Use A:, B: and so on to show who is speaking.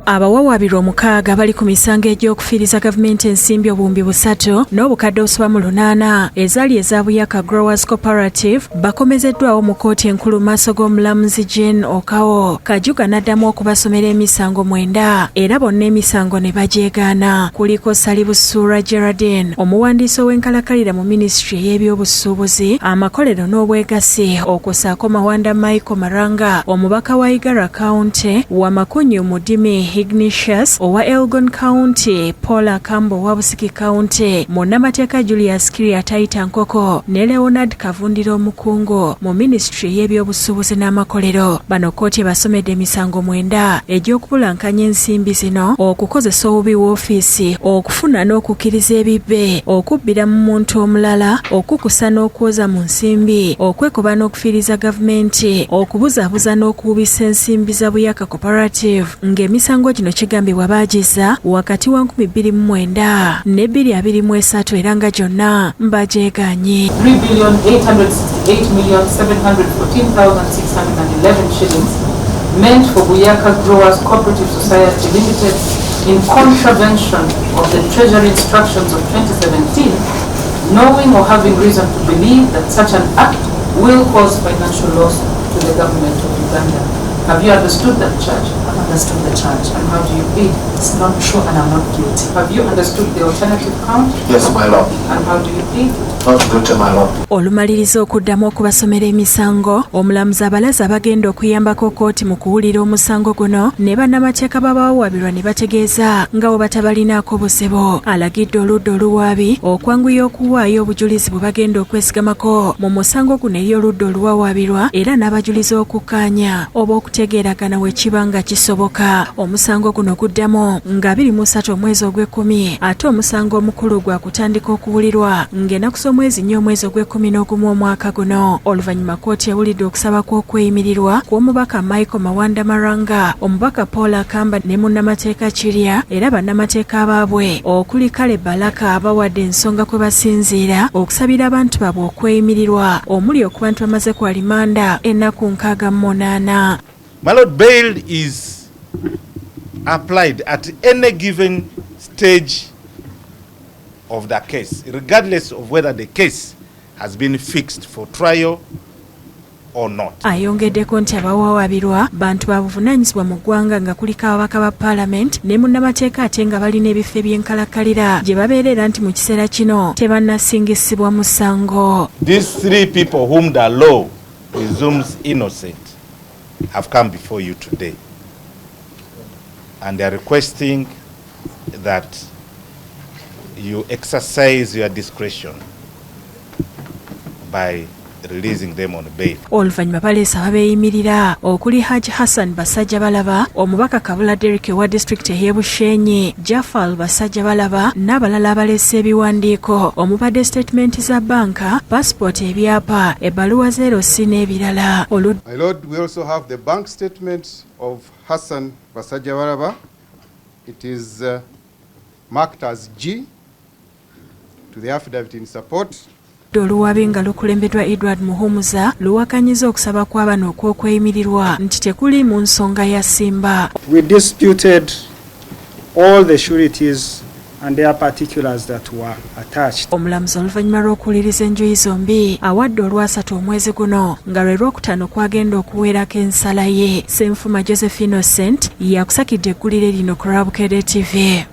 A: Abawawaabirwa omukaaga bali ku misango egy'okufiiriza gavumenti ensimbi 3,800 ezaali eza Buyaka Growers Cooperative bakomezeddwawo mu kkooti enkulu mu maaso g'omulamuzi Jane Okawo. Kajuga n'addamu okubasomera emisango mwenda era bonna emisango ne bagyegaana. Kuliko Salibusuura Geraldine, omuwandiisi ow'enkalakalira mu minisitule ey'ebyobusuubuzi, amakolero n'obwegassi, okwo ssaako Mawanda Michael Maranga, omubaka wa Igara County, Wamakunyu Mudimi Ignatius owa Elgon County, Paul Akambo owa Busiki County, munnamateeka Julius Kiria Taita Nkoko ne Leonard Kavundira omukungu mu minisitule ey'ebyobusuubuzi n'amakolero. Bano kkooti ebasomedde emisango mwenda egy'okubulankanya ensimbi zino, okukozesa obubi woofiisi, okufuna n'okukkiriza ebibbe, okubbira mu muntu omulala, okukusa n'okwoza mu nsimbi, okwekoba n'okufiiriza gavumenti, okubuzaabuza n'okuwubisa ensimbi za Buyaka Cooperative, ng'emisango gino kigambibwa baagizza wakati wa 2009 ne 2023 era nga gyonna bagyegaanye.
B: 3,868,714,611 shillings meant for Buyaka Growers Cooperative Society Limited in contravention of the Treasury instructions of 2017, knowing or having reason to believe that such an act will cause financial loss to the government of Uganda. Have you understood that charge?
C: I've understood the charge.
B: And how do you plead?
C: It's not true and I'm not guilty.
B: Have you understood the alternative count?
D: Yes, my lord.
B: And how do you plead?
D: Not guilty, my lord.
A: Olumaliriza okuddamu okubasomera emisango, omulamuzi abalaze abagenda okuyambako kkooti mu kuwulira omusango guno ne bannamateeka b'abawawaabirwa ne bategeeza nga bwe batabalinaako buzibu. Alagidde oludda oluwaabi okwanguya okuwaayo obujulizi bwe bagenda okwesigamako mu musango guno eri oludda oluwawaabirwa era n'abajulizi okukkaanya oba okutegeeragana we kiba nga kisoboka. Omusango guno guddamu nga 23 omwezi ogw'ekkumi, ate omusango omukulu gwa kutandika okuwulirwa ng'ennaku z'omwezi 4 omwezi ogw'ekkumi n'ogumu omwaka guno. Oluvannyuma kkooti ewulidde okusaba kw'okweyimirirwa kw'omubaka Michael Mawanda Maranga, omubaka Paul Akamba ne munnamateeka Kirya, era bannamateeka baabwe okuli Kale Balaka bawadde ensonga kwe basinziira okusabira abantu baabwe okweyimirirwa, omuli okuba nti bamaze ku alimanda ennaku 68.
E: My lord, bail is applied at any given stage of the case, regardless of whether the case has been fixed for trial or not.
A: Ayongeddeko nti abawawaabirwa bantu ba buvunaanyizibwa mu ggwanga, nga kuliko ababaka ba paalamenti ne munnamateeka, ate nga balina ebifo eby'enkalakalira gye babeera, era nti mu kiseera kino tebannasingisibwa musango.
E: These three people whom the law presumes innocent have come before you today. And they are requesting that you exercise your discretion by releasing them on bail.
A: Oluvannyuma baleese ababeeyimirira okuli Haji Hassan Basajja Balaba, omubaka Kabula Derrick owa disitulikiti ey'e Bushenyi, Jafal Basajja Balaba n'abalala abaleese ebiwandiiko omubadde sitatimenti za banka, pasipooti, ebyapa, ebbaluwa z'erosi n'ebirala.
F: My lord, we also have the bank statement of Hassan Basajjabalaba. It is marked as G to the affidavit in support.
A: Oluwabi nga lukulembeddwa Edward Muhumuza luwakanyiza okusaba kwa bano okw'okweyimirirwa nti tekuli mu nsonga ya Simba.
G: We disputed all the sureties and their particulars that were attached.
A: Omulamuzi oluvannyuma lw'okuwuliriza enjuyi zombi awadde olwasatu omwezi guno, nga lwe lwokutaano, kwagenda okuweerako ensala ye. Senfuma Joseph Innocent yakusakidde eggulire lino ku Lwabukedde TV.